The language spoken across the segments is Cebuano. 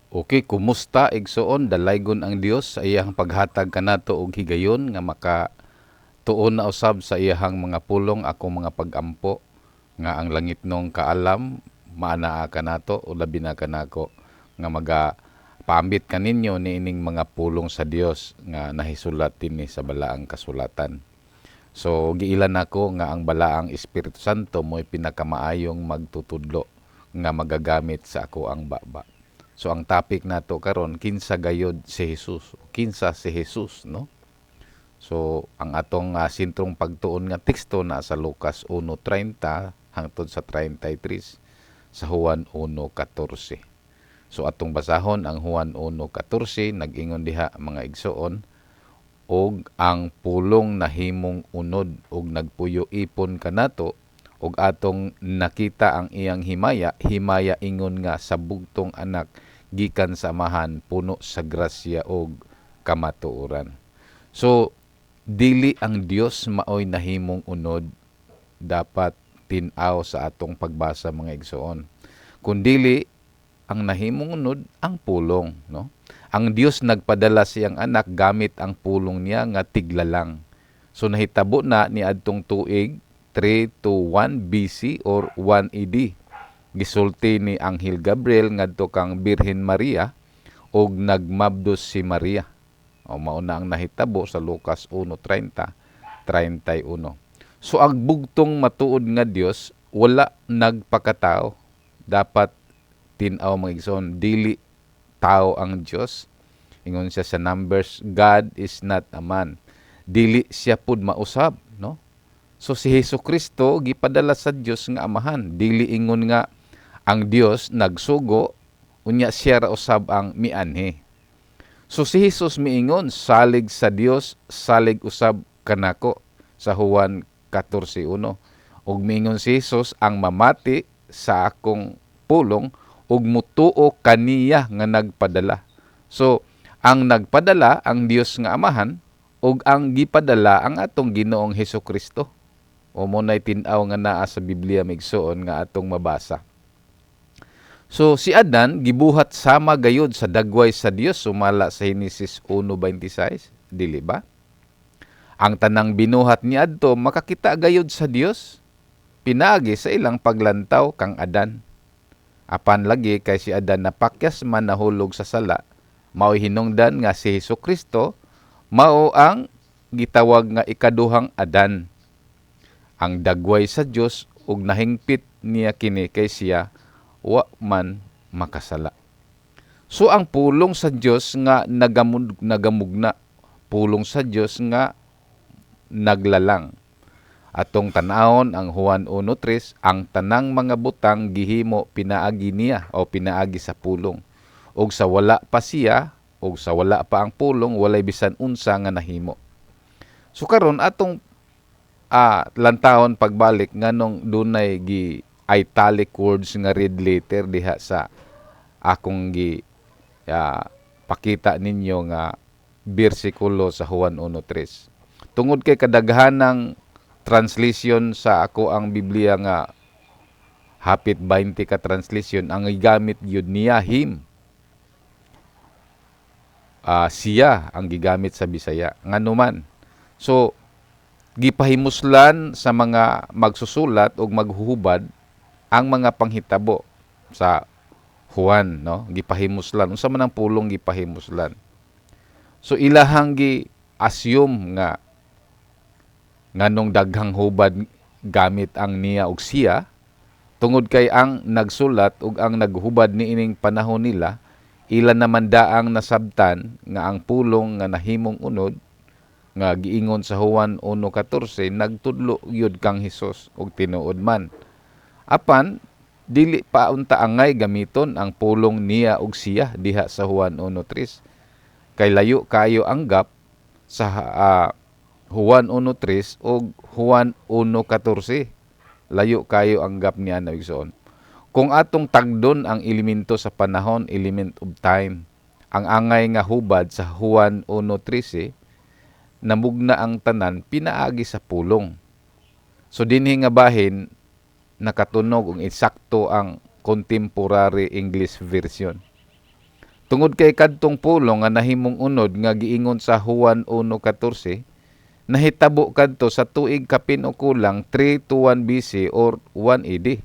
Okay, kumusta, igsoon? Dalaygon ang Dios sa iyang paghatag kanato og higayon nga maka tuon na usab sa iyahang mga pulong. Akong mga pagampo nga ang langitnong kaalam maanaa kanato o labi na kanako nga maga paambit kaninyo niining mga pulong sa Dios nga nahisulat dinhi sa Balaang Kasulatan. So giilan nako nga ang Balaang Espiritu Santo mo'y pinakamaayong magtutudlo nga magagamit sa ako ang baba. So ang topic nato karon, kinsa gayod si Jesus? Kinsa si Jesus, no? So ang atong sentrong pagtuon nga teksto naa sa Lucas 1:30 hangtod sa 33, sa Juan 1:14. So atong basahon ang Juan 1:14. Nag-ingon diha, mga igsoon, "Og ang Pulong nahimong unod ug nagpuyo ipon kanato, ug atong nakita ang iyang himaya, himaya ingon nga sa bugtong Anak gikan sa Amahan, puno sa grasya ug kamatuoran." So dili ang Dios maoy nahimong unod, dapat tin-aw sa atong pagbasa, mga igsoon. Kun dili ang nahimong unod ang Pulong, no? Ang Dios nagpadala siyang Anak gamit ang pulong niya nga tiglalang. So nahitabo na ni adtong tuig 3 to 1 BC or 1 AD. Gisulti ni Anghel Gabriel ngadto kang Birhen Maria ug nagmabdos si Maria. O mao na ang nahitabo sa Lucas 1:30 31. So ang bugtong matuod nga Dios wala nagpakatao. Dapat tin-aw, mga igsoon, dili tao ang Dios. Ingon siya sa Numbers, "God is not a man." Dili siya pud mausab, no? So si Hesus Kristo gipadala sa Dios nga Amahan. Dili ingon nga ang Dios nagsugo unya siya ra usab ang mianhi. So si Jesus miingon, "Salig sa Dios, salig usab kanako," sa Juan 14:1. Ug miingon si Jesus, "Ang mamati sa akong pulong ug mutuo kaniya nga nagpadala." So ang nagpadala ang Dios nga Amahan ug ang gipadala ang atong Ginoong Hesus Kristo. O mao nay tin-aw nga naa sa Biblia, migsuon, nga atong mabasa. So si Adan gibuhat sama gayud sa dagway sa Dios sumala sa Henesis 1:26, dili ba? Ang tanang binuhat ni adto makakita gayud sa Dios pinaagi sa ilang paglantaw kang Adan. Apan lagi kay si Adan napakyas man, nahulog sa sala, mao'y hinungdan nga si Hesus Kristo mao ang gitawag nga ikaduhang Adan. Ang dagway sa Dios ug nahingpit niya kini kay siya wa man makasala. So ang pulong sa Dios nga nagamugna, pulong sa Dios nga naglalang. Atong tan-awon ang Juan 1:3, ang tanang mga butang gihimo pinaagi niya o pinaagi sa Pulong. Ug sa wala pa siya, ug sa wala pa ang Pulong, walay bisan unsa nga nahimo. So karon atong lantawon pagbalik nganong dunay gi italic words nga red letter diha sa akong gi pakita ninyo nga bersikulo sa Juan 1:3. Tungod kay kadaghanang translation sa ako ang Biblia nga hapit 20 ka translation, ang gigamit gyud niya, him. Siya ang gigamit sa Bisaya. Nganuman? So gipahimuslan sa mga magsusulat ug maghuhubad ang mga panghitabo sa Juan, no? Gipahimuslan. Unsa man ang pulong gipahimuslan? So ilahang gi assume nga nganong daghang hubad gamit ang niya og siya, tungod kay ang nagsulat ug ang naghubad niining panahon nila, ila naman daang nasabtan nga ang Pulong nga nahimong unod nga giingon sa Juan 1:14 nagtudlo gyud kang Hesus, ug tinuod man. Apan dili pa unta angay gamiton ang pulong niya ug siya diha sa Juan 1:3 kay layo kayo ang gap sa Juan 1:3 ug Juan 1:14. Layo kayo ang gap niya na, igsoon. Kung atong tagdon ang elemento sa panahon, element of time, ang angay nga hubad sa Juan 1:13, namugna ang tanan pinaagi sa Pulong. So dinhi nga bahin nakatunog og eksakto ang Contemporary English Version. Tungod kay kadtong pulong nga nahimong unod nga giingon sa Juan 1:14 nahitabo kadto sa tuig kapin o kulang 3 to 1 BC or 1 AD.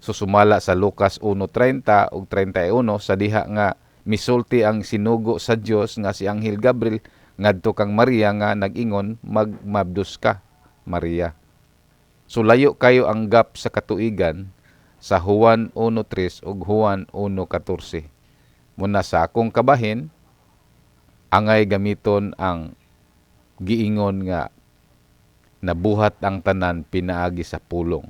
So sumala sa Lucas 1:30 ug 31 sa diha nga misulti ang sinugo sa Dios nga si Anghel Gabriel ngadto kang Maria nga nag-ingon, "Magmabdos ka, Maria." So layo kayo ang gap sa katuigan sa Juan 1:3 ug Juan 1:14. Muna sa akong kabahin, angay gamiton ang giingon nga nabuhat ang tanan pinaagi sa pulong.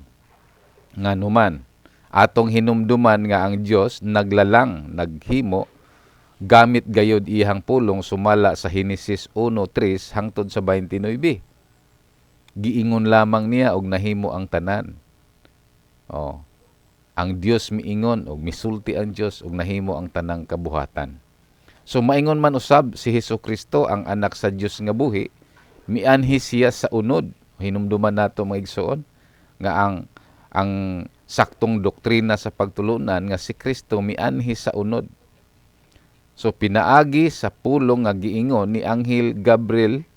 Nganuman, atong hinumduman nga ang Dios naglalang, naghimo gamit gayod iyang pulong sumala sa Henesis 1:3 hangtod sa 29. Giingon lamang niya og nahimo ang tanan. Oh. Ang Dios miingon og misulti ang Dios og nahimo ang tanang kabuhatan. So maingon man usab si Hesus Kristo, ang anak sa Dios nga buhi, mianhi siya sa unod. Hinumduman nato, mga igsoon, nga ang saktong doktrina sa pagtulunan nga si Kristo mianhi sa unod. So pinaagi sa pulong nga giingon ni Anghel Gabriel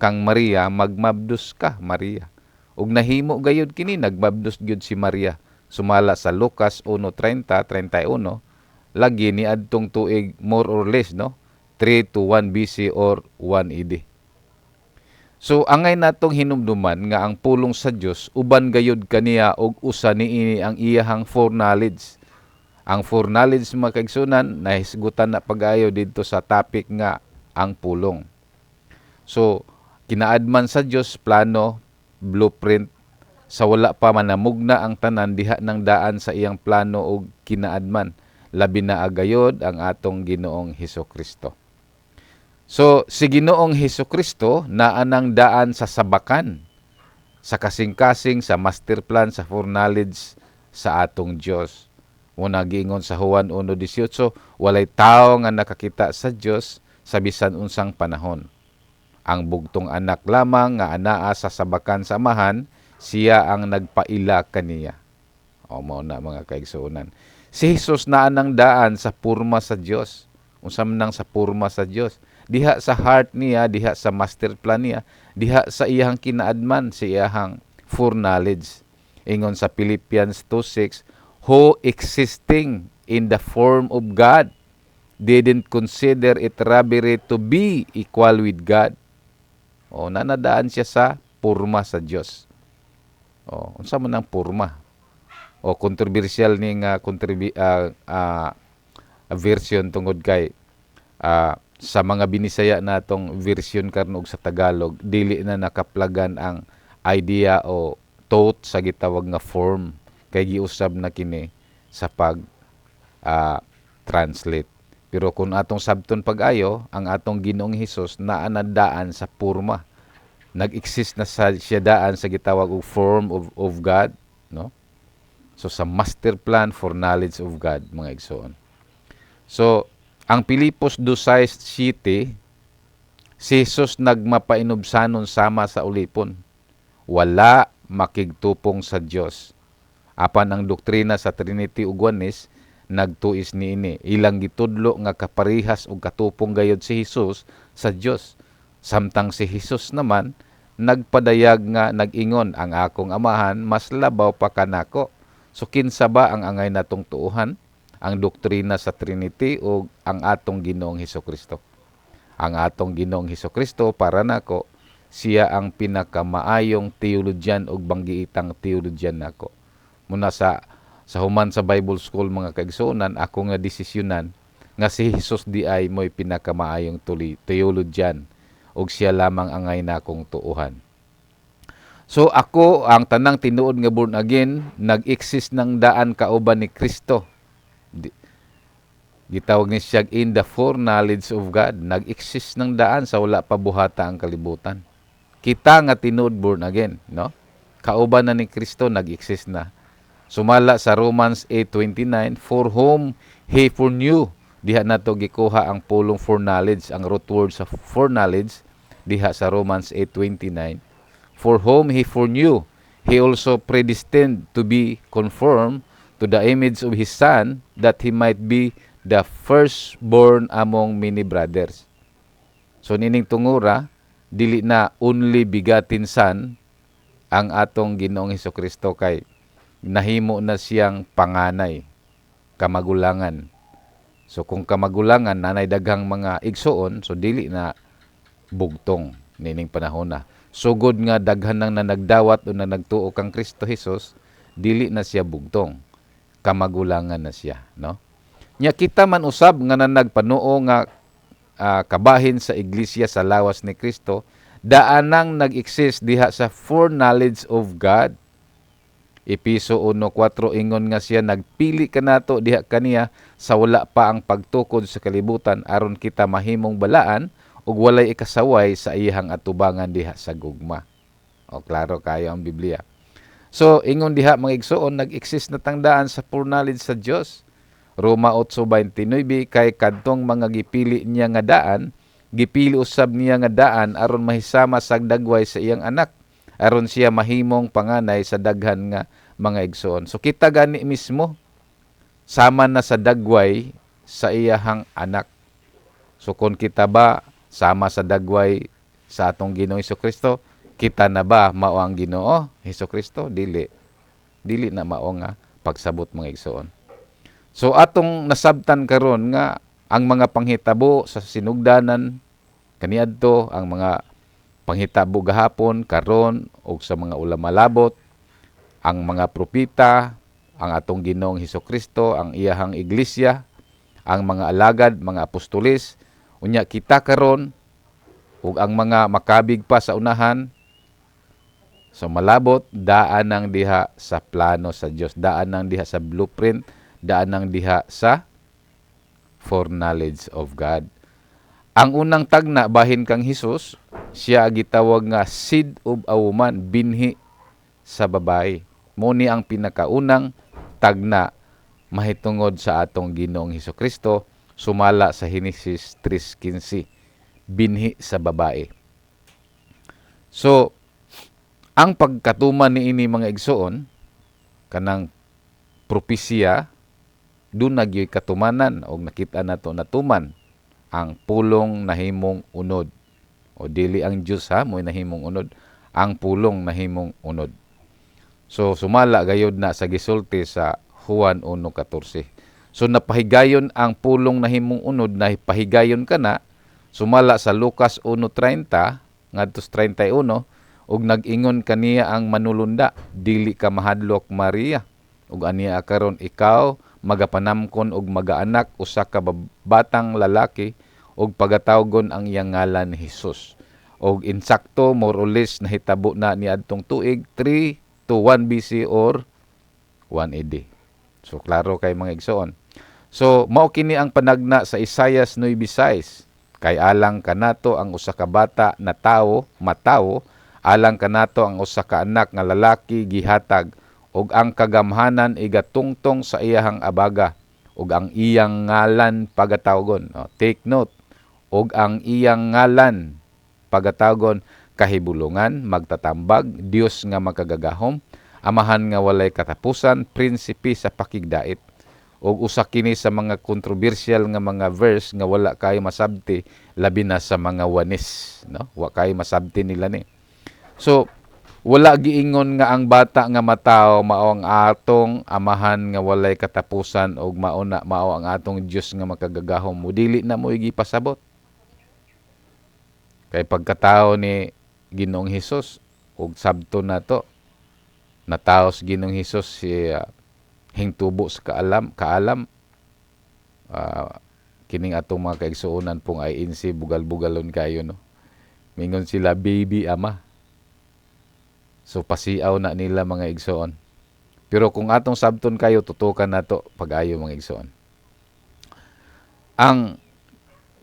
kang Maria, "Magmabdos ka, Maria." Ug nahimo gayud kini, nagmabdos gyud si Maria. Sumala sa Lucas 1:30, 31, lagi ni adtong tuig more or less, no, 3 to 1 BC or 1 AD. So angay natong hinumduman nga ang pulong sa Dios uban gayud kaniya og usa niini ang iyahang foreknowledge. Ang foreknowledge, mga kaigsunan, nahisgutan na pag-ayo didto sa topic nga ang pulong. So kinaadman sa Dios, plano, blueprint, sa wala pa manamugna ang tanan, diha nang daan sa iyang plano og kinaadman, labi na agayod ang atong Ginoong Hesus Kristo. So si Ginoong Hesus Kristo naa nang daan sa sabakan, sa kasing-kasing, sa master plan, sa foreknowledge sa atong Dios. Una giingon sa Juan 1:18, walay tawo nga nakakita sa Dios sa bisan unsang panahon. Ang bugtong anak lamang nga anaa sa sabakan sa Amahan, siya ang nagpaila kaniya. O mao na, mga kaigsuonan. Si Jesus naa nang daan sa purma sa Dios. Unsa man nang sa purma sa Dios? Diha sa heart niya, diha sa master plan niya, diha sa iyang kinaadman, sa iyang foreknowledge. Ingon sa Philippians 2:6, "Who existing in the form of God didn't consider it robbery to be equal with God." O nanadaan siya sa purma sa Dios. O unsa man ang purma? O controversial ni nga version tungod kay sa mga Binisaya natong version karon ug sa Tagalog, dili na nakaplagan ang idea o thought sa gitawag nga form kay giusab na kini sa pag translate. Pero kung atong sabton pag-ayo, ang atong Ginoong Hesus naa na daan sa purma. Nag-exist na sa siya daan sa gitawag og form of God, no? So sa master plan foreknowledge of God, mga igsoon. So ang Pilipos 2:7, si Jesus nagmapainubsanon sama sa ulipon. Wala makigtupong sa Dios. Apan ang doktrina sa Trinity ug Oneness nagtuis niini. Ilang gitudlo nga kaparehas og katupong gayod si Jesus sa Dios. Samtang si Jesus naman nagpadayag nga nag-ingon, "Ang akong Amahan mas labaw pa kanako." So kinsa ba ang angay natong tuohan? Ang doktrina sa Trinity o ang atong Ginoong Hesus Kristo? Ang atong Ginoong Hesus Kristo, para nako, siya ang pinakamaayong theologian ug banggiitang theologian nako. Muna sa human sa Bible School, mga kaigsuonan, ako nga desisyonan nga si Jesus di ay mo'y pinakamaayong theologian ug siya lamang angay nakong tuohan. So ako, ang tanang tinuod nga born again, nag-exist ng daan kauban ni Kristo. Gitawag ni siya in the foreknowledge of God. Nag-exist ng daan sa wala pa buhata ang kalibutan. Kita nga tinuod born again, no? Kauban na ni Kristo, nag-exist na. Sumala sa Romans 8:29, "For whom He foreknew," diha nato gikuha ang pulong foreknowledge, ang root word sa foreknowledge diha sa Romans 8:29. "For whom He foreknew, He also predestined to be conformed to the image of His Son, that He might be the firstborn among many brothers. So nining tungura, dili na only begotten Son ang atong Ginoong Kristo kay nahimo na siyang panganay, kamagulangan. So kung kamagulangan, nanay daghang mga igsuon, so dili na bugtong nining panahon na. Sugod nga daghan nang nanagdawat o nanagtuo kang Kristo Jesus, dili na siya bugtong. Kamagulangan na siya, no? Nya kita man usab nga nanagpanuo nga kabahin sa iglesia sa lawas ni Kristo, daan nang nag-exist diha sa foreknowledge of God. Epeso 1:4 ingon nga siya nagpili kanato diha kaniya sa wala pa ang pagtukod sa kalibutan aron kita mahimong balaan ug walay ikasaway sa iyang atubangan diha sa gugma. O klaro kayo ang Biblia. So ingon diha, mga igsuon, nag-exist na tangdaan sa foreknowledge sa Dios. Roma 8:29, kay kadtong mga gipili niya nga daan, gipili usab niya nga daan aron mahisama sa dagway sa iyang anak, aron siya mahimong panganay sa daghan nga mga igsoon. So kita gani mismo sama na sa dagway sa iyahang anak. So kung kita ba sama sa dagway sa atong Ginoong Kristo, kita na ba mao ang Ginoo Hesus Kristo? Dili. Dili na mao nga pagsabot, mga igsoon. So atong nasabtan karon nga ang mga panghitabo sa sinugdanan kaniadto, ang mga panghitabo gahapon, karon ug sa mga ulamalabot, ang mga propeta, ang atong Ginoong Hesus Kristo, ang iyahang iglesia, ang mga alagad, mga apostoles, unya kita karon ug ang mga makabig pa sa unahan so malabot, daan nang diha sa plano sa Dios, daan nang diha sa blueprint, daan nang diha sa foreknowledge of God. Ang unang tagna bahin kang Hesus, siya gitawag nga seed of a woman, binhi sa babae. Mo ni ang pinakaunang tagna mahitungod sa atong Ginoong Hesus Kristo sumala sa Henesis 3:15, binhi sa babae. So ang pagkatuman niini, mga igsoon, kanang propesya doon nagyoy katumanan og nakita nato natuman ang pulong nahimong unod. O dili ang Dios ha mo'y nahimong unod, ang pulong nahimong unod. So sumala gayod na sa gisulti sa Juan 1:14. So napahigayon ang pulong nahimong unod, napahigayon kana sumala sa Lucas 1:30 ngadto 31, ug nag-ingon kaniya ang manulunda, "Dili ka mahadlok, Maria, ug aniya karon ikaw magapanamkon og magaanak usa ka batang lalaki ug pagatawgon ang iyang ngalan Hesus." Og insakto, more or less nahitabo na niadtong tuig 3 to 1 BC or 1 AD. So klaro kay, mga igsoon. So mao kini ang panagna sa Isaias 9:6. Kay alang kanato ang usa ka bata na tawo, matawo, alang kanato ang usa ka anak nga lalaki gihatag, ug ang kagamhanan igatungtong sa iyahang abaga, ug ang iyang ngalan pagatawgon. Oh, take note. Ug ang iyang ngalan pagatawgon Kahibulungan, Magtatambag, Dios nga Makagagahom, Amahan nga Walay Katapusan, Prinsipe sa Pakigdait. Og usa kini sa mga kontrobersyal nga mga verse nga wala kayo masabti, labi na sa mga Oneness, no? Wa kayo masabti nila ni. So wala giingon nga ang bata nga matawo mao ang atong Amahan nga Walay Katapusan og mao na mao ang atong Dios nga Makagagahom. Mo dili na mo gipasabot. Kay pagkatao ni Ginoong Hesus ug sabto nato nataos Ginoong Hesus si hingtubo sa kaalam kaalam kining atong mga kaigsuonan pong INC, bugal-bugalon kayo, no? Mingon sila, "Baby ama." So pasiaw na nila, mga igsoon. Pero kung atong sabton kayo, tutukan nato pag-ayo, mga igsoon. Ang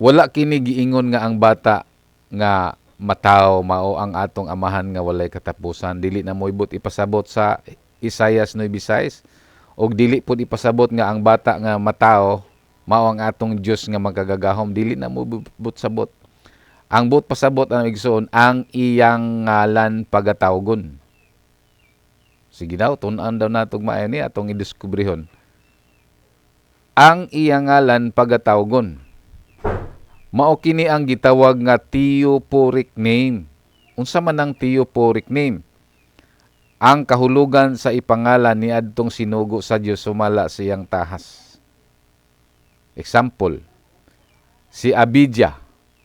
wala kini giingon nga ang bata nga mataw mao ang atong Amahan nga Walay Katapusan. Dili na mo ibot ipasabot sa Isaias 9:6 og dili pud ipasabot nga ang bata nga matawo mao ang atong Dios nga Makagagahom. Dili na mo ibot sabot. Ang buot pasabot ang igsoon, ang iyang ngalan pagatawgon. Sige daw, tun-an daw natog maayo ni atong idiskubrihon. Ang iyang ngalan pagatawgon. Mao kini ang gitawag nga theophoric name. Unsa man ang theophoric name? Ang kahulugan sa ipangalan ni adtong sinugo sa Dios sumala sa iyang tahas. Example, si Abijah,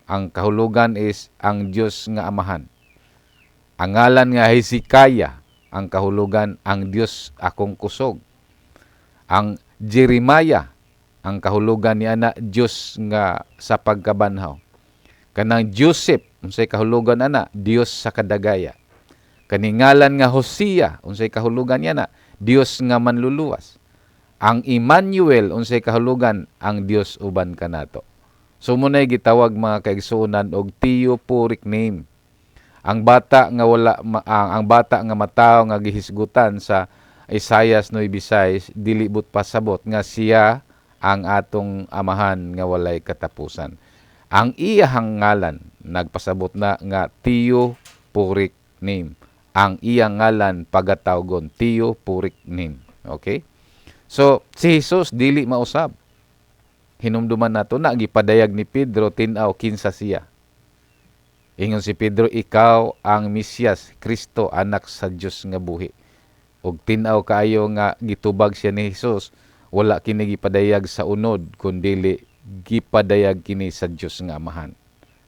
ang kahulugan is ang Dios nga amahan. Ang ngalan nga Hezekiah, ang kahulugan, ang Dios akong kusog. Ang Jeremiah, ang kahulugan ni ana, Dios nga sa pagkabanhaw. Kanang Joseph, unsay kahulugan ana? Dios sa kadagaya. Kaning ngalan nga Hosea, unsay kahulugan niya na? Dios nga manluluwas. Ang Emmanuel, unsay kahulugan? Ang Dios uban kanato. So munay gitawag, mga kaigsuonan, og theophoric name. Ang bata nga wala ang bata nga matawo nga gihisgutan sa Isaias 9:6, dili but pasabot nga siya ang atong Amahan nga walay katapusan. Ang iyahang ngalan nagpasabot na nga theophoric name. Ang iyang ngalan pagatawgon, theophoric name. Okay? So si Jesus dili mausab. Hinumduman nato na gipadayag ni Pedro, tin-aw kinsa siya. Ingon si Pedro, "Ikaw ang Mesiyas, Kristo, anak sa Dios nga buhi." Ug tin-aw kaayo nga gitubag siya ni Jesus, wala kini gipadayag sa unod kundili gipadayag kini sa Dios nga Amahan.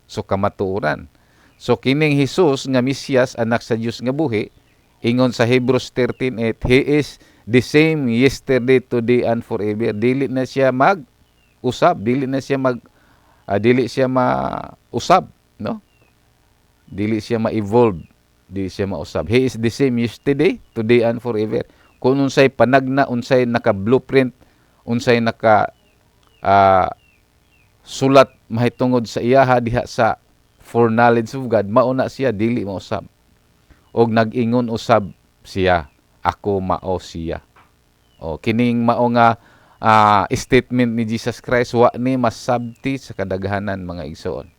So kamatuoran. So kining Jesus nga Mesiyas, anak sa Dios nga buhi, ingon sa Hebrews 13:8, He is the same yesterday, today and forever. Dili na siya mag usab, dili siya mausab, no? Dili siya ma-evolve, dili siya mausab. He is the same yesterday, today and forever. Kung unsay panagna, unsay naka-blueprint, unsay naka sulat mahitungod sa iyaha diha sa foreknowledge of God, mauna siya, dili mausab. Og nag-ingon usab siya, "Ako mao siya." O kining mao nga statement ni Jesus Christ, wa ni masabti sa kadaghanan, mga igsoon.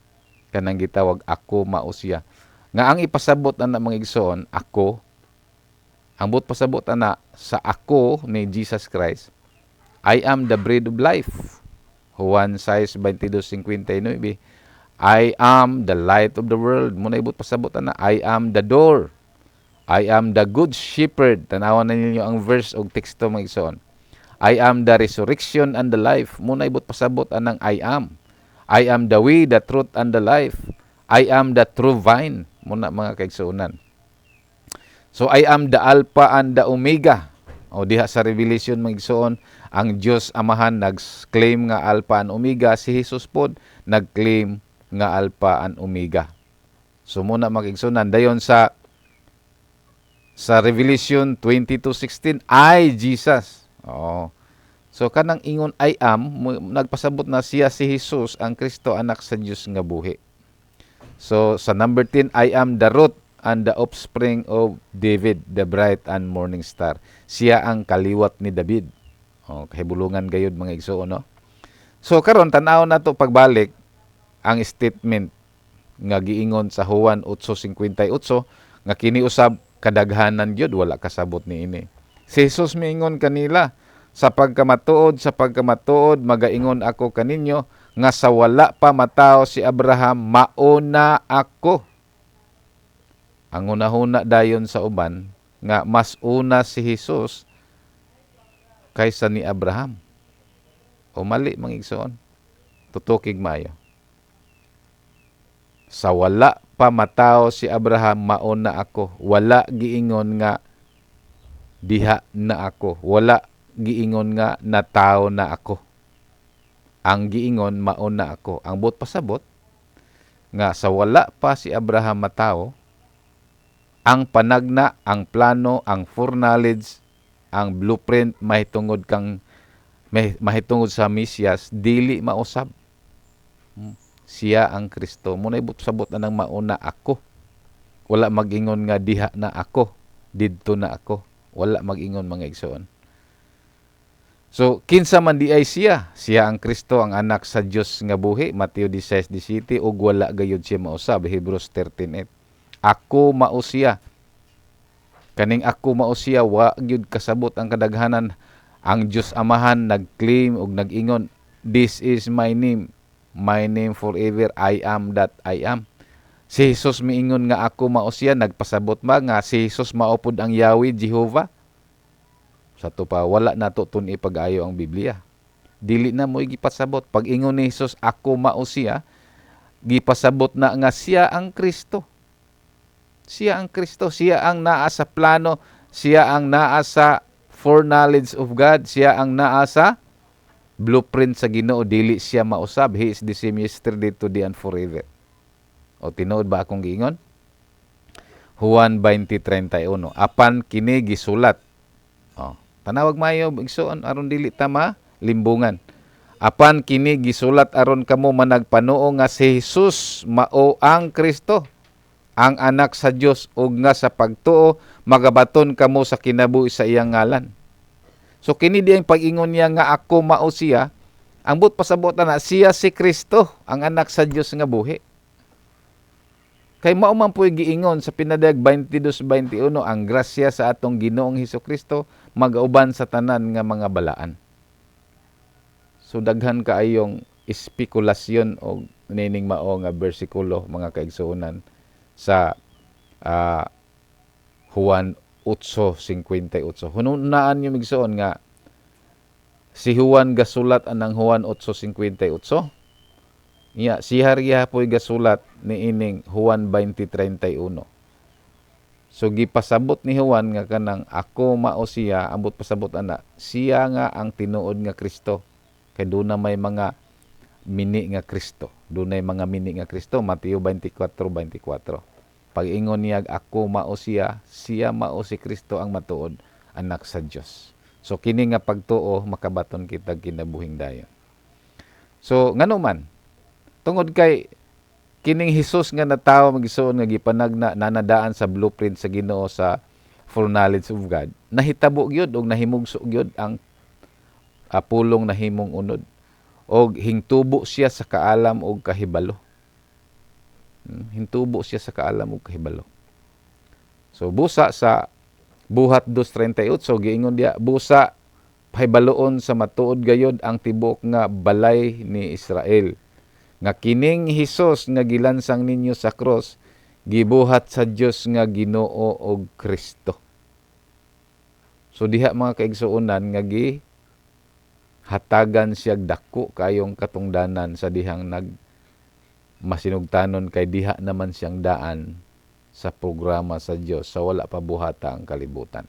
Kanang gitawag "Ako mao siya." Nga ang ipasabot ana, mga igsoon, ako ang but pasabot ana sa "ako" ni Jesus Christ, I am the bread of life. Juan 6:22-59. I am the light of the world. Muna ibot pasabot ana. I am the door. I am the good shepherd. Tanawan na ninyo ang verse og teksto, mga igsoon. I am the resurrection and the life. Muna ibot pasabot anang "I am." I am the way, the truth, and the life. I am the true vine. Muna, mga kaigsuonan. So I am the Alpha and the Omega. O diha sa Revelation, mga igsoon, ang Dios Amahan nag-claim nga Alpha and Omega, si Jesus pod nag-claim nga Alpha and Omega. So muna, mga igsuonan, dayon sa Revelation 22:16, I Jesus. Oo. So kanang ingon "I am", nagpasabot na siya si Jesus ang Kristo, anak sa Dios nga buhi. So sa number 10, I am the root and the offspring of David, the bright and morning star. Siya ang kaliwat ni David. O, kahibulungan gayud, mga igsoon, no? So karon, tan-aw nato pagbalik ang statement nga giingon sa Juan 8:58 nga kini usab kadaghanan gyud wala kasabot niini. Si Jesus miingon kanila, "Sa pagkamatuod, magaingon ako kaninyo nga sa wala pa matawo si Abraham, mauna ako." Ang hunahuna dayon sa uban nga mas una si Jesus kaysa ni Abraham. O mali, mga igsoon. Tutukig maayo. Sa wala pa matawo si Abraham, mauna ako. Wala giingon nga diha na ako. Wala giingon nga natawo na ako. Ang giingon, mauna ako. Ang buot pasabot nga sa wala pa si Abraham matawo, ang panagna, ang plano, ang foreknowledge, ang blueprint mahitungod sa Mesiyas dili mausab. Siya ang Kristo. Muna ibot sabot anang "mauna ako". Wala mag-ingon nga diha na ako, didto na ako. Wala mag-ingon, mga igsoon. So, kinsa man di ay siya? Siya ang Kristo, ang anak sa Dios nga buhi, Mateo 16:17, ug wala gayud siya mausab, Hebrews 13:8. Ako mao siya. Kaning "ako mao siya", wa gyud kasabot ang kadaghanan. Ang Dios Amahan nag-claim og nag-ingon, "This is my name, my name forever, I am that I am." Si Jesus miingon nga "Ako mao siya," nagpasabot ba nga si Jesus mao pud ang Yahweh Jehovah? Sa to pa wala nato tun ipag-ayo ang Biblia. Dili na mo gipasabot. Pag ingon ni Jesus, "Ako mao siya," gipasabot na nga siya ang Kristo. Siya ang Kristo, siya ang naa sa plano, siya ang naa sa foreknowledge of God, siya ang naa sa blueprint sa Ginoo, dili siya mausab. He is the same yesterday, today, and forever. O tinuod ba akong giingon? Juan 20:31. Apan kini gisulat. O, tanawag maayo, igsoon, aron dili ta limbungan. Apan kini gisulat aron kamo managpanuo nga si Jesus mao ang Kristo, ang anak sa Dios, ug nga sa pagtuo magabaton kamo sa kinabuhi sa iyang ngalan. So kini diyang pag-ingon niya nga "Ako mao siya," ang buot pasabot na siya si Kristo, ang anak sa Dios nga buhi. Kay mao man po'y giingon sa Pinadayag 22:21, ang grasya sa atong Ginoong Hesus Kristo magauban sa tanan nga mga balaan. So daghan kaayong espekulasyon og nining mao nga bersikulo, mga kaigsuonan, sa Juan 8:58. Hununaan yung igsoon nga si Juan gasulat anang Juan 8:58. Iya, si Haria po'y gasulat ni ining Juan 20:31. So gipasabot ni Juan nga kanang "Ako mao siya," ambot pasabot ana, siya nga ang tinuod nga Kristo. Kay doon na may mga mini nga Kristo. Dunay mga mini nga Kristo, Mateo 24:24. Pag-ingon niya "Ako mao siya," siya mao si Kristo ang matuod anak sa Dios. So kini nga pagtuo makabaton kita kinabuhing dayon. So ngano man, tungod kay kining Hesus nga natawo, magisuon, nga gipanagna nanadaan sa blueprint sa Ginoo sa foreknowledge of God, nahitabo gyud og nahimugso gyud ang pulong nahimong unod og hingtubo siya sa kaalam og kahibalo. Hintubo siya sa kaalam og kahibalo. So busa sa Buhat 2:38 giingon diya, "Busa pahibaluon sa matuod gayod ang tibuok nga balay ni Israel nga kining Hesus nga gilansang ninyo sa cross gibuhat sa Dios nga Ginoo og Kristo." So diha, mga kaigsuonan, nga gi hatagan siya dako kayong katungdanan sa dihang nag masinugtanon, kay diha naman siyang daan sa programa sa Dios sa wala pa buhata ang kalibutan.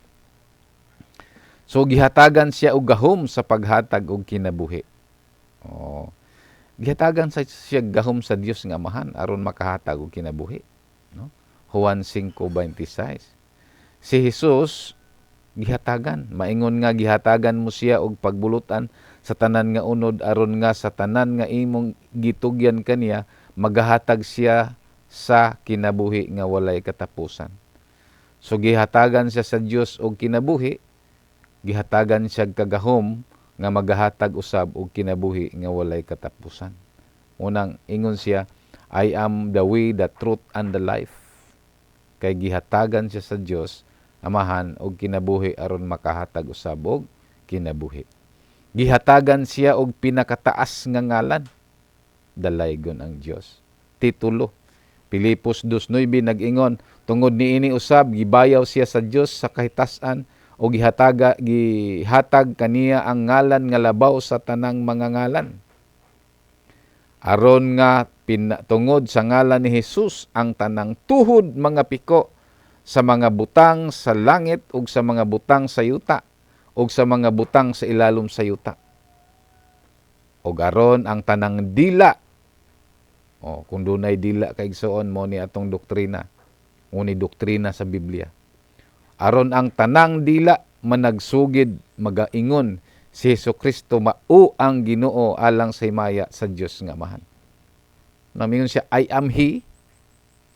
So gihatagan siya og gahom sa paghatag og kinabuhi. Oh. Gihatagan sa siya gahom sa Dios nga Amahan aron makahatag og kinabuhi, no? Juan 5:26. Si Jesus gihatagan, maingon nga gihatagan mo siya og pagbulutan sa tanan nga unod aron nga sa tanan nga imong gitugyan kaniya magahatag siya sa kinabuhi nga walay katapusan. So gihatagan siya sa Dios og kinabuhi, gihatagan siya kagahom nga magahatag usab og kinabuhi nga walay katapusan. Unang ingon siya, "I am the way, the truth, and the life." Kay gihatagan siya sa Dios Amahan og kinabuhi aron makahatag usab og kinabuhi. Gihatagan siya og pinakataas nga ngalan. Dalaygon ang Dios. Titulo. Pilipos 2:9 nag-ingon, tungod niini usab gibayaw siya sa Dios sa kahitasan o gihatag kaniya ang ngalan nga labaw sa tanang mga ngalan. Aron nga tungod sa ngalan ni Jesus ang tanang tuhod mga piko sa mga butang sa langit ug sa mga butang sa yuta ug sa mga butang sa ilalom sa yuta. Og aron ang tanang dila. O, kung dunay dila, kaigsoon, mo ni atong doktrina. Mo ni doktrina sa Biblia. Aron ang tanang dila managsugid magaingon, si Hesus Kristo mao ang Ginoo alang sa himaya sa Dios nga Amahan. Namingon siya, "I am He."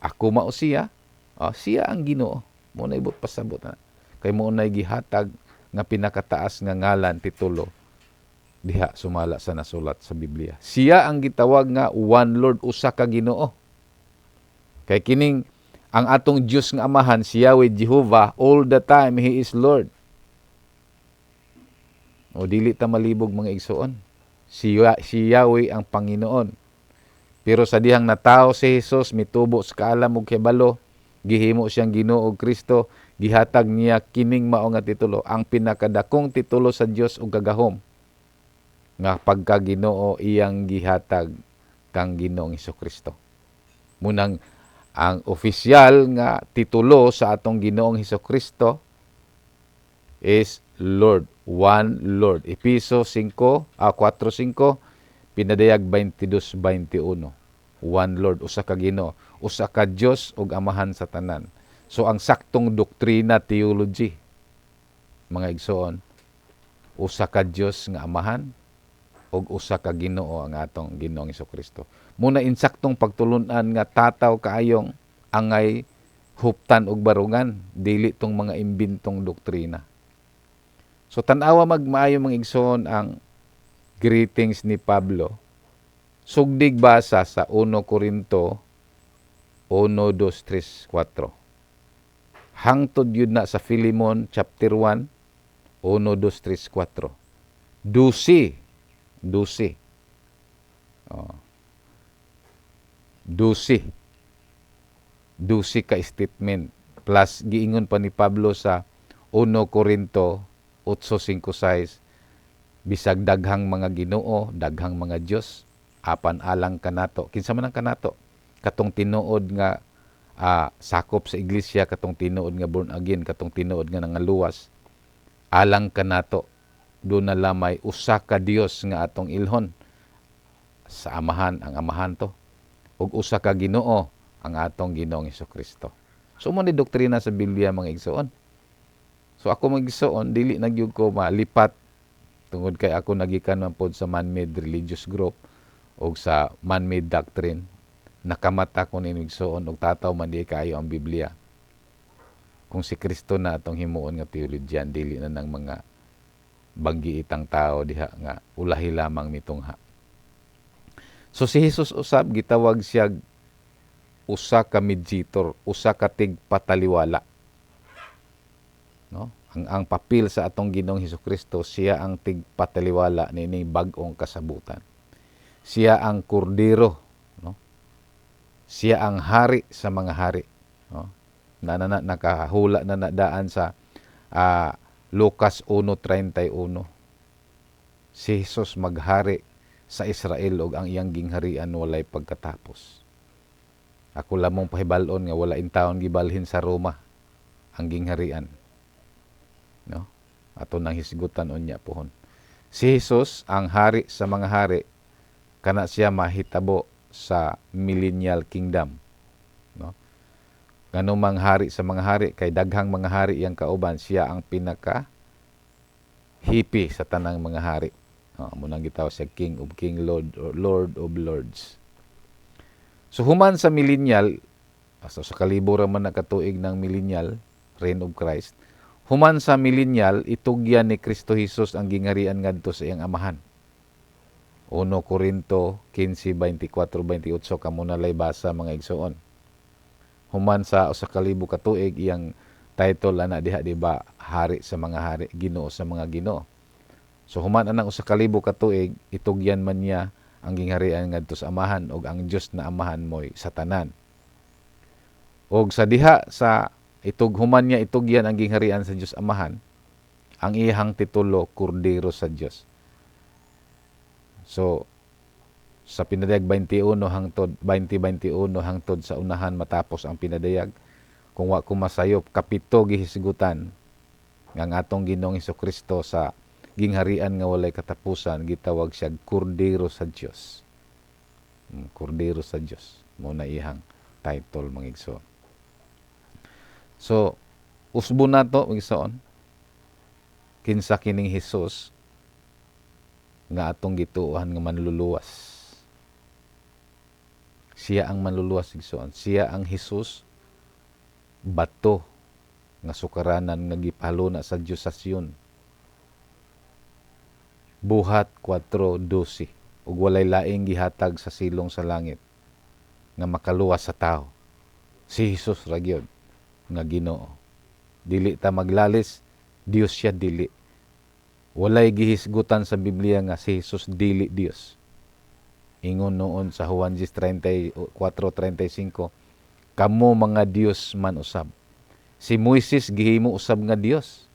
Ako mao siya. O, siya ang Ginoo. Mo na ibot pasabot na. Kay mo nay gihatag nga pinakataas nga ngalan, titulo diha sumala sa nasulat sa Biblia. Siya ang gitawag nga one Lord, usa ka Ginoo. Kay kining ang atong Dios nga Amahan, si Yahweh Jehovah, all the time He is Lord. O dili ta malibog, mga igsoon. Si Yahweh ang Panginoon. Pero sa dihang natawo si Jesus, mitubo sa kaalam ug kahibalo, gihimo siyang Ginoo ug Kristo, gihatag niya kining mao nga titulo, ang pinakadakong titulo sa Dios ug kagahom nga pagka Ginoo, iyang gihatag kang Ginoong Kristo. Munang ang opisyal nga titulo sa atong Ginoong Kristo is Lord, one Lord. Epeso 5, 4:5, Pinadayag 22:21. One Lord, usa ka Ginoo, usa ka Dios ug Amahan sa tanan. So ang saktong doktrina, theology, mga igsoon, usa ka Dios nga Amahan ug usa ka Ginoo, ang atong Ginoong Kristo. Muna insaktong pagtulunan nga tataw kaayong angay huptan og barungan, dili tong mga imbintong doktrina. So tan-awa magmaayo, mga igsoon, ang greetings ni Pablo. Sugdig basa sa 1 Corinto 1, 2, 3, 4. Hangtod yun na sa Philemon chapter 1, 1, 2, 3, 4. 12. 12. Oh. 12. 12 ka statement. Plus, giingon pa ni Pablo sa 1 Corinto 8:5-6, bisag daghang mga Ginoo, daghang mga Dios, apan alang kanato. Kinsa man ang kanato? Katong tinuod nga sakop sa iglesia, katong tinuod nga born again, katong tinuod nga nangaluwas. Alang kanato, duna lamay usa ka Dios nga atong ilhon sa Amahan, ang Amahan to. Ug usa ka Ginoo, ang atong Ginoong Kristo. So mo ni doktrina sa Biblia, mga igsoon. So ako, mga igsoon, dili na gyud ko malipat tungod kay ako nagikan man pod sa man-made religious group o sa man-made doctrine. Nakamata ko ni, igsoon, og tataw man di kayo ang Biblia. Kung si Kristo na atong himuon nga theologian, dili na ng mga banggiitang tao diha nga ulahi lamang mitungha. So si Jesus usab gitawag siya usa ka mediator, usa ka tigpataliwala. No? Ang papel sa atong Ginoong Kristo, siya ang tigpataliwala nining bag-ong kasabutan. Siya ang kordero, no? Siya ang hari sa mga hari, no? Na nakahula na nadaan sa Lucas 1:31. Si Jesus maghari sa Israel ug ang iyang gingharian walay pagkatapos. Ako lamong pahibal-on nga wala intawon gibalhin sa Roma ang gingharian. No? Ato nang hisgutan unya pohon. Si Jesus ang hari sa mga hari, kana siya mahitabo sa millennial kingdom. No? Ngano mang hari sa mga hari? Kay daghang mga hari iyang kauban, siya ang pinaka hipi sa tanang mga hari. No, mo nang gitawag siya King of King, Lord or Lord of Lords. So human sa millennial, so sa kalibo ra man nakatuig ng millennial reign of Christ. Human sa millennial, itugyan ni Kristo Jesus ang gingharian ngadto sa iyang Amahan. 1 Corinto 15:24 28, kamo na lay basa, mga igsoon. Human sa 1,000 ka tuig, iyang title ana diha, di ba, hari sa mga hari, Ginoo sa mga ginoo. So human anang 1,000 ka tuig, itugyan man niya ang gingharian ngadto sa Amahan ug ang Dios na Amahan moy sa tanan. Og sa diha sa itug human niya itugyan ang gingharian sa Dios Amahan, ang iyang titulo, Kordero sa Dios. So sa Pinadayag 21 hangtod 20:21 hangtod sa unahan matapos ang Pinadayag, kung wa ko masayop, kapito gihisgutan nga ang atong Ginoong Kristo sa gingharian nga walay katapusan gitawag siya Kordero sa Dios. Kordero sa Dios mo na iyang title, mga igsoon. So usbo nato, mga igsoon, kinsa kining Hesus nga atong gituohan nga manluluwas. Siya ang manluluwas, igsoon. Siya ang Hesus, bato nga sukaranan nga gipaluna sa Dios sa Sion. Buhat 4:12. Ug walay laing gihatag sa silong sa langit nga makaluwas sa tao. Si Hesus ra gyud nga Ginoo. Dili ta maglalis, Dios siya dili. Walay gihisgutan sa Biblia nga si Jesus dili Dios. Ingon noon sa Juan 10:34-35, "Kamo mga Dios man usab." Si Moises gihimo usab nga Dios.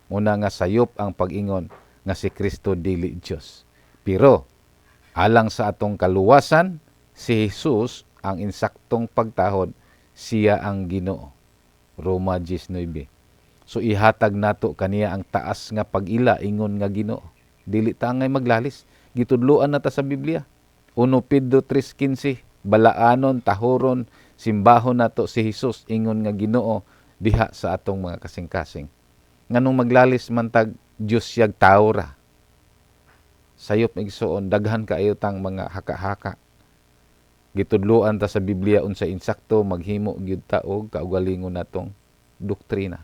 Una nga sayop ang pag-ingon nga si Kristo dili Dios. Pero alang sa atong kaluwasan, si Jesus ang insaktong pagtahod, siya ang Ginoo. Roma 10:9. So ihatag nato kaniya ang taas nga pag-ila ingon nga Ginoo. Dili ta angay maglalis. Gitudloan na ta sa Biblia. 1 Pedro 3:15, balaanon, tahuron, simbahon nato si Jesus ingon nga Ginoo diha sa atong mga kasing-kasing. Nganong maglalis man tag Dios siyag tawo ra? Sayop, igsuon, daghan kaayo tang mga haka-haka. Gitudloan ta sa Biblia unsa insakto, maghimo gyud ta og kaugalingon natong doktrina.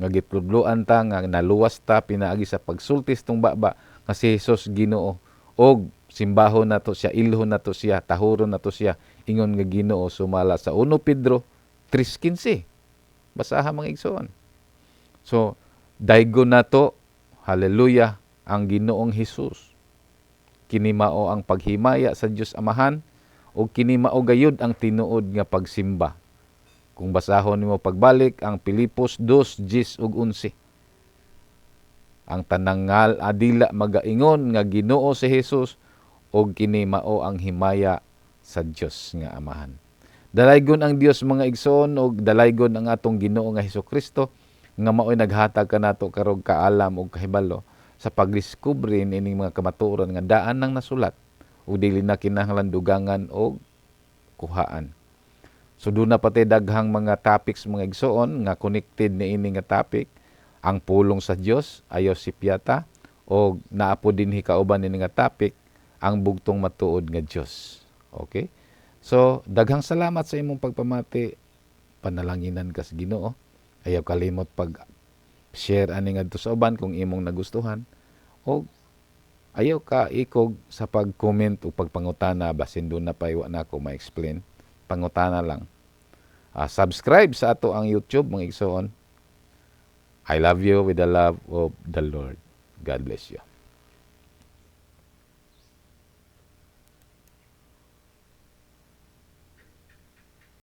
Nga gitudloan ta nga naluwas ta pinaagi sa pagsultis tong baba nga si Jesus Ginoo og simbahon nato siya, ilhon nato siya, tahuron nato siya ingon nga Ginoo sumala sa 1 Pedro 3:15. Basaha, mga igsoon. So daygon nato, hallelujah, ang Ginoong Hesus. Kini mao ang paghimaya sa Dios Amahan ug kini mao gayud ang tinuod nga pagsimba. Kung basahon nimo pagbalik ang Filipos 2:10 ug 11. Ang tanang ngal adila magaingon nga Ginoo si Hesus ug kini mao ang himaya sa Dios nga Amahan. Dalaygon ang Dios, mga igsoon, ug dalaygon ang atong Ginoo nga Hesukristo nga maoy naghatag kanato karong kaalam ug kahibalo sa pagdiskubre niining mga kamatuoran nga daan nang nasulat ug dili na kinahanglan dugangan og kuhaan. So duna pa tay daghang mga topics, mga igsoon, nga connected niini nga topic, ang pulong sa Dios, ayaw sipyata, og naa po dinhi kauban niini nga topic, ang bugtong matuod nga Dios. Okay? So daghang salamat sa imong pagpamati. Panalanginan ka sa Ginoo. Ayaw kalimot pag share ani ngadto sa uban kung imong nagustuhan og ayaw ka ikog sa pag-comment o pagpangutana basin duna pa wa nako ma-explain. Pangutana lang. Subscribe sa ato ang YouTube, mga igsoon. I love you with the love of the Lord. God bless you.